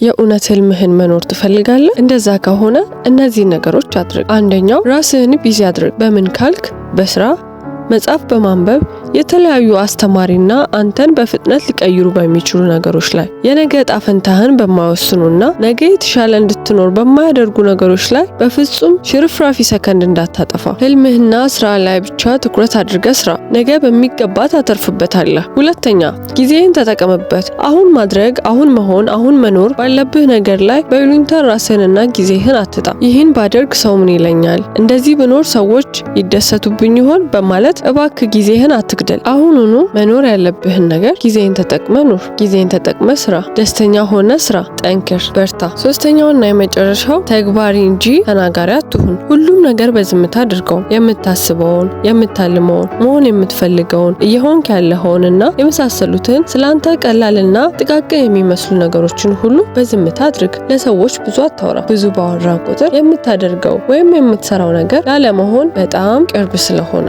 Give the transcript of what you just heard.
የእውነት ህልምህን መኖር ትፈልጋለህ? እንደዛ ከሆነ እነዚህን ነገሮች አድርግ። አንደኛው ራስህን busy አድርግ። በምን ካልክ በስራ፣ መጽሐፍ በማንበብ፣ የተለያዩ አስተማሪና አንተን በፍጥነት ሊቀይሩ በሚችሉ ነገሮች ላይ፣ የነገ ዕጣ ፈንታህን በማይወስኑና ነገ የተሻለ እንድትኖር በማያደርጉ ነገሮች ላይ በፍጹም ሽርፍራፊ ሰከንድ እንዳታጠፋ። ህልምህና ስራ ላይ ብቻ ትኩረት አድርገህ ስራ። ነገ በሚገባ ታተርፍበታለህ። ሁለተኛ፣ ጊዜህን ተጠቀምበት። አሁን ማድረግ፣ አሁን መሆን፣ አሁን መኖር ባለብህ ነገር ላይ በይሉኝታ ራስህንና ጊዜህን አትጣ። ይህን ባደርግ ሰው ምን ይለኛል? እንደዚህ ብኖር ሰዎች ይደሰቱብኝ ይሆን? በማለት እባክህ ጊዜህን አትግደል። አሁኑኑ መኖር ያለብህን ነገር ጊዜህን ተጠቅመህ ኑር። ጊዜህን ተጠቅመህ ስራ። ደስተኛ ሆነህ ስራ። ጠንክር፣ በርታ። ሶስተኛውና የመጨረሻው ተግባሪ እንጂ ተናጋሪ አትሁን። ሁሉም ነገር በዝምታ አድርገው። የምታስበውን፣ የምታልመውን፣ መሆን የምትፈልገውን፣ እየሆንክ ያለኸውንና የመሳሰሉትን ስላንተ ቀላልና ጥቃቅን የሚመስሉ ነገሮችን ሁሉ በዝምታ አድርግ። ለሰዎች ብዙ አታውራ። ብዙ ባወራ ቁጥር የምታደርገው ወይም የምትሰራው ነገር ላለመሆን በጣም ቅርብ ስለሆነ።